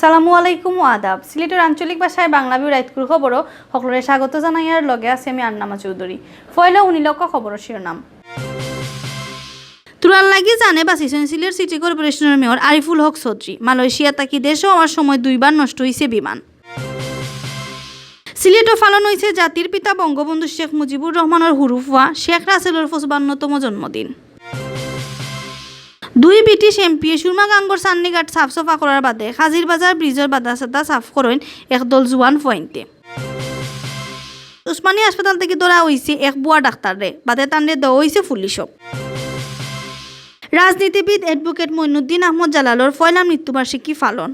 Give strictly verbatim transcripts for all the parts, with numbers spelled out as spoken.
আসসালামু আলাইকুম ও আদাব। সিলেটর আঞ্চলিক ভাষায় বাংলা বিউ রাইতকুর খবরো হকলরে স্বাগত জানাইয়ার লগে আছি আমি আন্নামা চৌধুরী। ফয়লা হুনিলউক্কা খবরর শিরোনাম। তুরার লাগি জানে বাচিছইন সিলেট সিটি কর্পোরেশনর মেয়র আরিফুল হক চৌধুরী। মালয়েশিয়া থাকি দেশো আওয়ার সময় দুইবার নষ্ট অইছে বিমান। সিলেটো পালন অইছে জাতির পিতা বঙ্গবন্ধু শেখ মুজিবুর রহমানর হুরু ফুয়া শেখ রাসেলর পঁচপান্নতম জন্মদিন। দুই ব্রিটিশ এমপিয়ে সুরমা গাঙ্গর চান্নিঘাট সাফ-সফা করার বাদে কাজিরবাজার ব্রিজর বাদা-সাদা সাফ করইন একদল জুয়ান ফুয়াইন্তে। উসমানী হাসপাতাল থাকি ধরা অইছে এক ভুয়া ডাক্তাররে, বাদে তানরে দেওয়া অইছে পুলিশো। রাজনীতিবিদ অ্যাডভোকেট মঈনুদ্দিন আহমদ জালালর পয়লা মৃত্যুবার্ষিকী পালন।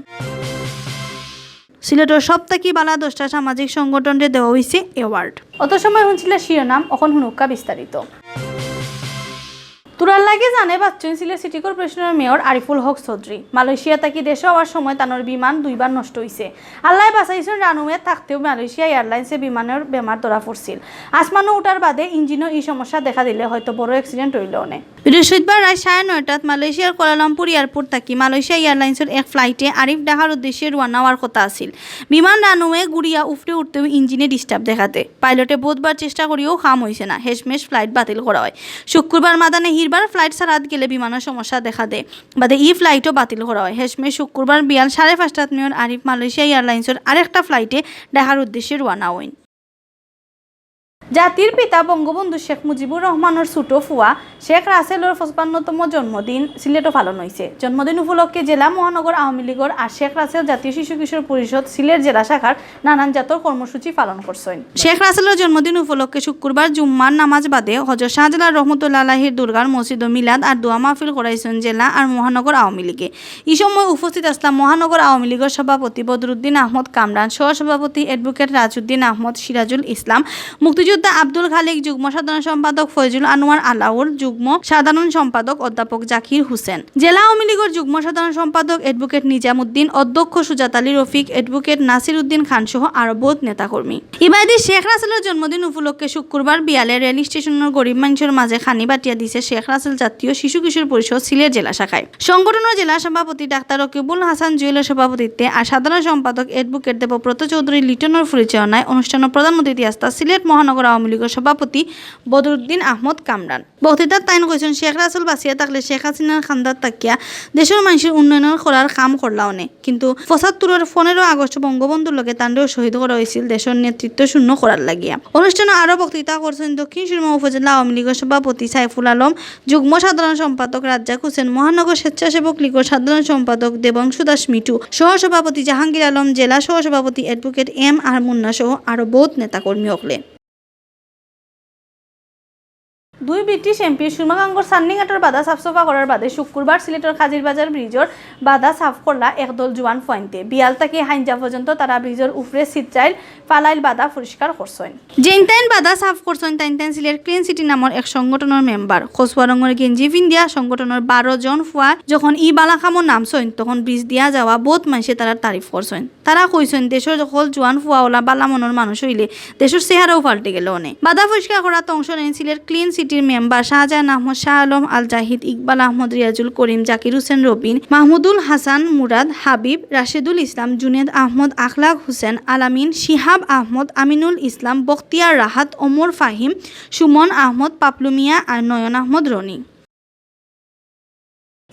সিলেটর সব থাকি বালা দশটা সামাজিক সংগঠনরে দেওয়া অইছে অ্যাওয়ার্ড। অত সময় হুনছিলা শিরোনাম, অখন হুনুক্কা বিস্তারিত। তুরার লাগি জানে বাচিছইন সিলেট সিটি কর্পোরেশনর মেয়র আরিফুল হক চৌধুরী। মালয়েশিয়া থাকি দেশো আওয়ার সময় তানর বিমান দুইবার নষ্ট অইছে। আল্লায় বাচাইছইন, রানওয়ে থাকতেউ মালয়েশিয়া এয়ারলাইন্সে বিমানর বেমার ধরা পড়ছিল। আসমানো উঠার বাদে ইঞ্জিনো ই সমস্যা দেখা দিলে হয়তো বড় অ্যাক্সিডেন্ট অইলো অনে। বৃহস্পতিবার রাইত সাড়ে নয়টাত মালয়েশিয়ার কুয়ালালামপুর এয়ারপোর্ট থাকি মালয়েশিয়া এয়ারলাইন্সর এক ফ্লাইটে আরিফ ঢাকার উদ্দেশ্যে রওয়ানা অওয়ার কথা আছিল। বিমান রানওয়ে ঘুরিয়া উফরে উঠতেউ ইঞ্জিনে ডিস্টার্ব দেখা দে। পাইলটে বহুতবার চেষ্টা করিয়াও কাম অইছে না, শেষমেশ ফ্লাইট বাতিল করা অয়। শুক্রবার মাদানে হিরবার ফ্লাইট ছাড়াত গেলে বিমানর সমস্যা দেখা দে। বাদে ই ফ্লাইটও বাতিল করা অয়। শেষমেশ শুক্রবার বিয়াল সাড়ে পাঁচটাত মেয়র আরিফ মালয়েশিয়া এয়ারলাইন্সর আরেকটা ফ্লাইটে ঢাকার উদ্দেশ্যে রওয়ানা অইন। জাতির পিতা বঙ্গবন্ধু শেখ মুজিবুর রহমানর ছুটো ফুয়া শেখ রাসেলর পঁচপান্নতম জন্মদিন সিলেটো পালন অইছে। জন্মদিন উপলক্ষে জেলা মহানগর আওয়ামী লীগর আর শেখ রাসেল জাতীয় শিশু কিশোর পরিষদ সিলেট জেলা শাখার নানান জাতর কর্মসূচি পালন করছইন। শেখ রাসেলর জন্মদিন উপলক্ষে শুক্রবার জুম্মার নামাজ বাদে হজরত শাহজালাল রহমতুল্লাহ আলাইহির দরগার মসজিদো মিলাদ আর দোয়া মাহফিল করাইছইন জেলা আর মহানগর আওয়ামী লীগে। ই সময় উপস্থিত আছলা মহানগর আওয়ামী লীগর সভাপতি বদরুদ্দিন আহমদ কামরান, সহ-সভাপতি অ্যাডভোকেট রাজউদ্দিন আহমদ, সিরাজুল ইসলাম, মুক্তিযোদ্ধা আব্দুল খালিক, যুগ্ম সাধারণ সম্পাদক ফয়জুল আনোয়ার আলাউল, যুগ্ম সাধারণ সম্পাদক অধ্যাপক জাকির হোসেন, জেলা আওয়ামী লীগর যুগ্ম সাধারণ সম্পাদক অ্যাডভোকেট নিজামুদ্দিন, অধ্যক্ষ সুজাত আলী রফিক, অ্যাডভোকেট নাসির উদ্দিন খান সহ আরো বহুত নেতাকর্মী। ইবাদি শেখ রাসেলর জন্মদিন উপলক্ষে শুক্রবার বিয়ালে রেল স্টেশনর গরিব মানষর মাঝে খানি বাটিয়া দিছে শেখ রাসেল জাতীয় শিশু কিশোর পরিষদ সিলেট জেলা শাখায়। সংগঠনর জেলা সভাপতি ডাক্তার রকিবুল হাসান জুয়েলর সভাপতিত্বে আর সাধারণ সম্পাদক অ্যাডভোকেট দেবব্রত চৌধুরী লিটনর পরিচালনায় অনুষ্ঠানো প্রধান অতিথি আছলা সিলেট মহানগর আওয়ামী লীগর সভাপতি বদরুদ্দিন আহমদ কামরান। বক্তৃতাত তাইন কইছইন, শেখ রাসেল বাচিয়া থাকলে শেখ হাসিনার কান্দাত থাকিয়া দেশর মানষর উন্নয়ন করার কাম করলা অনে, কিন্তু পঁচাত্তরর পনেরো আগস্ট বঙ্গবন্ধুর লগে তানরেও শহীদ করা অইছিল দেশর নেতৃত্ব শূন্য করার লাগিয়া। অনুষ্ঠানো আরো বক্তৃতা করছইন দক্ষিণ সুরমা উপজেলা আওয়ামী লীগর সভাপতি সাইফুল আলম, যুগ্ম সাধারণ সম্পাদক রাজ্জাক হোসেন, মহানগর স্বেচ্ছাসেবক লীগর সাধারণ সম্পাদক দেবাংশু দাস মিঠু, সহ-সভাপতি জাহাঙ্গীর আলম, জেলা সহ-সভাপতি অ্যাডভোকেট এম আর মুন্না সহ আরো বহুত নেতাকর্মী অকলে। দুই ব্রিটিশ এমপির সুরমা গাঙ্গর চান্নিঘাটর বাদা সাফ-সফা করার বাদে শুক্রবার সিলেটর কাজিরবাজার ব্রিজর বাদা সাফ করলা একদল জুয়ান ফুয়াইন্তে। বিয়াল থাকি হাইঞ্জা পর্যন্ত তারা ব্রিজর উফরে ছিটরাইল ফালাইল বাদা পরিষ্কার করছইন। যেইন তাইন বাদা সাফ করছইন, তাইন তাইন সিলেট ক্লিন সিটি নামর এক সংগঠনর মেম্বার। কচুয়া রঙর গেঞ্জি ফিন্দিয়া সংগঠনর বারো জন ফুয়া যখন ই বালা কামো নামছইন, তখন ব্রিজ দিয়া যাওয়া বহুত মানষে তারার তারিফ করছইন। তারা কইছইন, দেশর হকল জুয়ান ফুয়াওলা বালা মনর মানুষ অইলে দেশর চেহারাও পাল্টি গেলো অনে। বাদা পরিষ্কার করাত অংশ নেইন সিলেট ক্লিন সিটির মেম্বার শাহজাহান আহমদ, শাহ আলম আল জাহিদ, ইকবাল আহমদ, রিয়াজুল করিম, জাকির হোসেন রবিন, মাহমুদুল হাসান মুরাদ, হাবিব, রাশেদুল ইসলাম, জুনেদ আহমদ, আখলাক হোসেন, আলামিন, শিহাব আহমদ, আমিনুল ইসলাম, বখতিয়ার রাহাত, ওমর ফাহিম, সুমন আহমদ, পাপলু মিয়া আর নয়ন আহমদ রনি।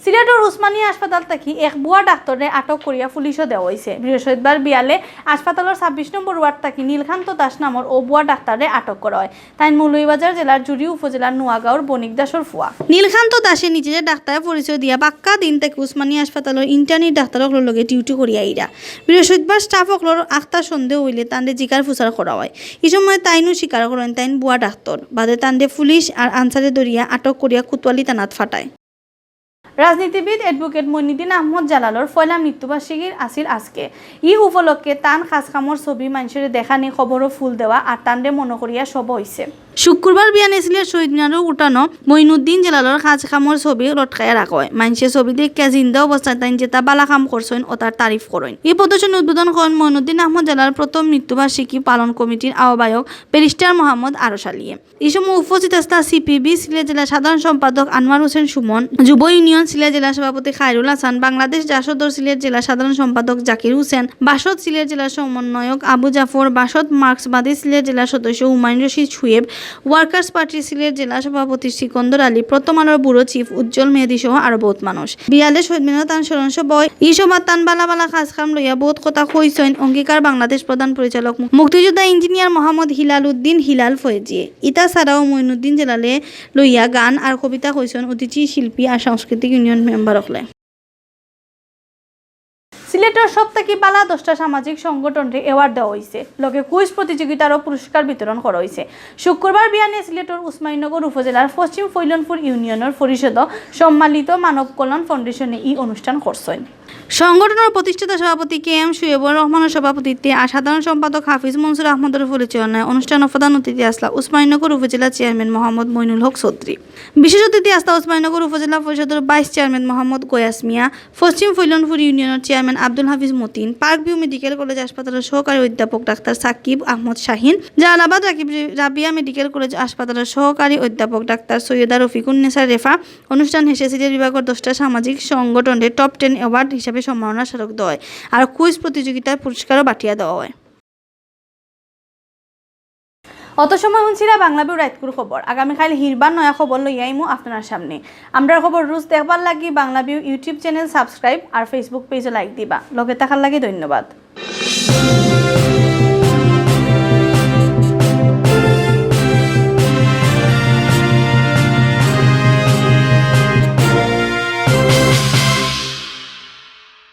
সিলেটর উসমানী হাসপাতাল থাকি এক ভুয়া ডাক্তাররে আটক করিয়া পুলিশো দেওয়া অইছে। বৃহস্পতিবার বিয়ালে হাসপাতালর ছাব্বিশ নম্বর ওয়ার্ড থাকি নীলকান্ত দাস নামর অউ ভুয়া ডাক্তাররে আটক করা অয়। তাইন মৌলভীবাজার জেলার জুড়ি উপজেলার নোয়াগাঁওর বণিক দাসর ফুয়া। নীলকান্ত দাসে নিজেরে ডাক্তার পরিচয় দিয়া বাক্কা দিন থাকি উসমানী হাসপাতালর ইন্টার্নি ডাক্তার অকলর লগে ডিউটি করিয়া আইরা। বৃহস্পতিবার স্টাফ অকলর আখতা সন্দেহ অইলে তানরে জিকার ফুসার করা অয়। ই সময় তাইনও স্বীকার করইন তাইন ভুয়া ডাক্তার। বাদে তানরে পুলিশ আর আনসারে ধরিয়া আটক করিয়া কোতোয়ালি থানাত ফাটায়। রাজনীতিবিদ অ্যাডভোকেট মঈনুদ্দিন আহমদ জালালর পয়লা মৃত্যুবার্ষিকী আছিল আজকে। ই উপলক্ষে তান কাজ কামর ছবি মানষরে দেখানি, কবরো ফুল দেওয়া আর তানরে মনো করিয়া সভা অইছে। শুক্রবার বিয়ানে সিলেট শহীদ মিনারর উঠানো মঈনুদ্দিন জালালর কাজ কামর ছবি লটকাইয়া রাখা অয়। মানষে ছবি দেখিয়া জিন্দা অবস্থায় তাইন যেতা বালা কাম করছইন অতার তারিফ করইন। ই প্রদর্শনী উদ্বোধন করইন মঈনুদ্দিন আহমদ জালালর প্রথম মৃত্যুবার্ষিকী পালন কমিটির আহ্বায়ক ব্যারিস্টার মোহাম্মদ আরশ আলীয়ে। ই সময় উপস্থিত আছলা সিপিবি সিলেট জেলা সাধারণ সম্পাদক আনোয়ার হোসেন সুমন, যুব ইউনিয়ন সিলেট জেলা সভাপতি খায়রুল হাসান, বাংলাদেশ জাসদর সিলেট জেলা সাধারণ সম্পাদক জাকির হোসেন, বাসদ সিলেট জেলা সমন্বয়ক আবু জাফর, বাসদ মার্ক্সবাদী সিলেট জেলা সদস্য হুমায়ুন রশিদ শুয়েব, ওয়ার্কার্স পার্টি সিলেট জেলা সভাপতি সিকন্দর আলী, প্রথম আলোর ব্যুরো চিফ উজ্জ্বল মেহেদী সহ আরো বহুত মানুষ। বিয়ালে শহীদ মিনারো তান স্মরণ সভা অয়। ই সভাত তান বালা বালা কাজ কাম লইয়া বহুত কথা কইছইন অঙ্গীকার বাংলাদেশ প্রধান পরিচালক মু-, মুক্তিযোদ্ধা ইঞ্জিনিয়ার মোহাম্মদ হিলাল উদ্দিন হিলাল ফয়েজিয়ে। ইতা ছাড়াও মঈনুদ্দিন জেলালে লইয়া গান আর কবিতা কইছইন অতিথি শিল্পী আর সাংস্কৃতিক ইউনিয়ন মেম্বার অকলে। সিলেটর সব থাকি বালা দশটা সামাজিক সংগঠনরে অ্যাওয়ার্ড দেওয়া অইছে, লগে কুইজ প্রতিযোগিতারও পুরস্কার বিতরণ করা অইছে। শুক্রবার বিয়ানে সিলেটর উসমানীনগর উপজেলার পশ্চিম ফৈলনপুর ইউনিয়নর পরিষদো সম্মানিত মানব কল্যাণ ফাউন্ডেশনে ই অনুষ্ঠান করছইন। সংগঠনর প্রতিষ্ঠাতা সভাপতি কে এম শুয়েবর রহমানর সভাপতিত্বে আর সাধারণ সম্পাদক হাফিজ মনসুর আহমদর পরিচালনায় অনুষ্ঠানো প্রধান অতিথি আছলা উসমানীনগর উপজেলা চেয়ারম্যান মোহাম্মদ মইনুল হক চৌধুরী। বিশেষ অতিথি আছলা উসমানীনগর উপজেলা পরিষদর ভাইস চেয়ারম্যান মোহাম্মদ গয়াস মিয়া, পশ্চিম ফৈলনপুর ইউনিয়নর chairman Abdul Hafiz Matin, Park View medical college হাসপাতালর সহকারী অধ্যাপক doctor Sakib Ahmad Shahin, Jalalabad Ragib Rabeya medical college হাসপাতালর সহকারী অধ্যাপক ডাক্তার সৈয়দা রফিকুন্নেসা রেফা। অনুষ্ঠান শেষে সিলেট বিভাগর দশটা সামাজিক সংগঠনরে টপ টেন অ্যাওয়ার্ড হিসাবে সম্মাননা স্মারক দেওয়া অয়, আর কুইজ প্রতিযোগিতার পুরস্কারও বাটিয়া দেওয়া অয়। অত সময় হুনছিলা বাংলা ভিউ রাইতকুর খবর। আগামীকাইল হিরবার নয়া খবর লইয়া আইমু আপনার সামনে। আমরার খবর রোজ দেখবার লাগি Bangla view YouTube channel subscribe আর Facebook পেজও লাইক দিবা। লগে থাকার লাগি ধন্যবাদ।